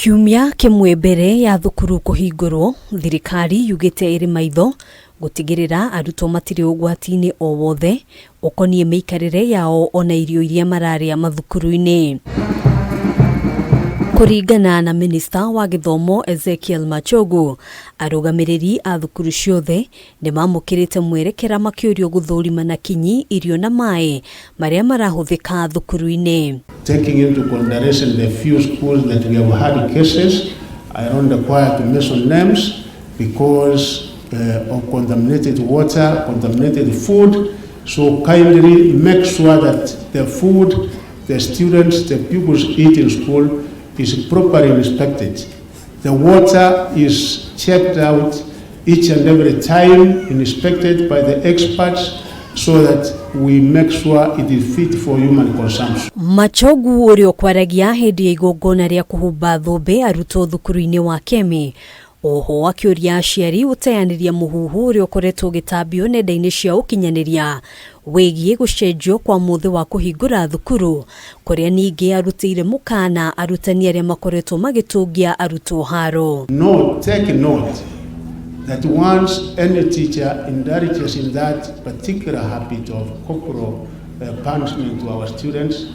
Kiumia kĩmwe mbere ya thukuru kũhingũrwo, thirikari yugĩte ĩrĩ maitho gũtigĩrĩra arutwo matirĩ ũgwati-inĩ o wothe ũkoniĩ mĩikarĩre yao ona irio iria mararĩa mathukuru-inĩ. Kũringana na minista wa gĩthomo Ezekiel Machogu, arũgamĩrĩri a thukuru ciothe nĩ mamũkĩrĩte mwerekera makĩũrio gũthũrima na kinyi irio na maĩ marĩa marahũthĩka thukuru-inĩ. Taking into consideration the few schools that we have had cases, I don't require to mention names because of contaminated water, contaminated food. So kindly make sure that the food the students, the pupils eat in school is properly inspected. The water is checked out each and every time, inspected by the experts so that we make sure it is fit for human consumption. Machogu ũrĩa ũkwaragia hĩndĩ ya igongona rĩa kũhumba thũmbĩ arutwo thukuru-inĩ wa Kemi, oho akĩũria aciari gũteanĩria mũhuhu ũrĩa ũkoretwo ũgĩtambio nenda-inĩ cia ũkinyanĩria wĩgiĩ gũcenjio kwa mũthĩ wa kũhingũra thukuru, kũrĩa ningĩ arutĩire mũkana arutani arĩa makoretwo magĩtũngia arutwo haro. No, take note that once any teacher indulges in that particular habit of corporal punishment to our students,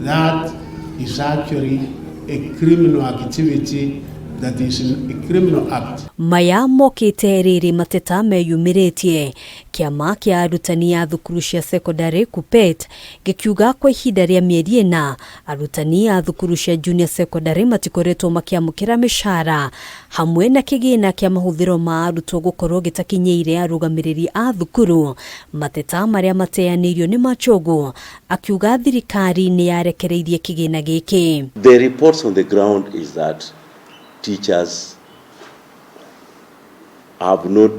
that is actually a criminal activity, that is a criminal act. Maya mokĩte rĩrĩ mateta meyumĩrĩtie kĩama kĩa arutani a thukuru cia secondary KUPPET gĩkiuga kwa ihinda rĩa mĩeri 4 arutani a thukuru cia junior secondary matikoretwo makĩamũkĩra mĩcara, hamwe na kĩgĩna kĩa mahũthĩro ma arutwo gũkorwo gĩtakinyĩire arũgamĩrĩri a thukuru, mateta marĩa mateanĩirio nĩ Machogu akiuga thirikari nĩ yarekereirie kĩgĩna gĩkĩ. The reports on the ground is that teachers have not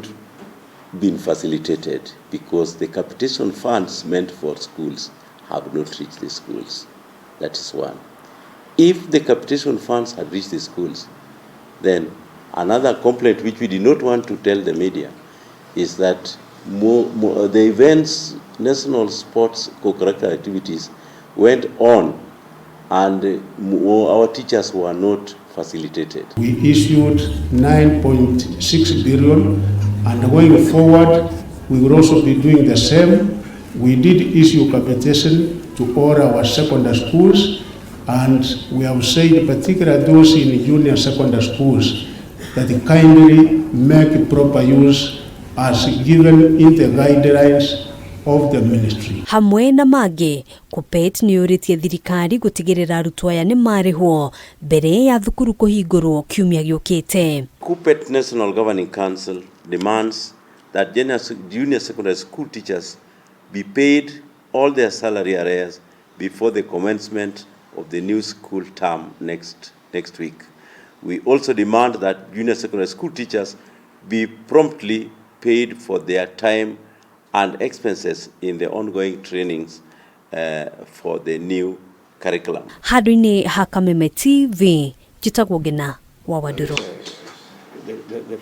been facilitated because the capitation funds meant for schools have not reached the schools. That is one. If the capitation funds had reached the schools, then another complaint which we did not want to tell the media is that the events, national sports co-curricular activities went on and our teachers were not facilitated. We issued 9.6 billion, and going forward, we will also be doing the same. We did issue capitation to all our secondary schools, and we have said, particularly those in junior secondary schools, that kindly make proper use as given in the guidelines of the ministry. Hamwe na mangĩ, KUPPET nĩ yũrĩtie thirikari gũtigĩrĩra arutwo aya nĩ marĩhwo mbere ya thukuru kũhingũrwo kiumia gĩũkĩte. KUPPET National Governing Council demands that junior secondary school teachers be paid all their salary arrears before the commencement of the new school term next week. We also demand that junior secondary school teachers be promptly paid for their time and expenses in the ongoing trainings for the new curriculum. Handũ-inĩ ha Kameme TV, njĩtagwo Ngina wa Wandũrũ.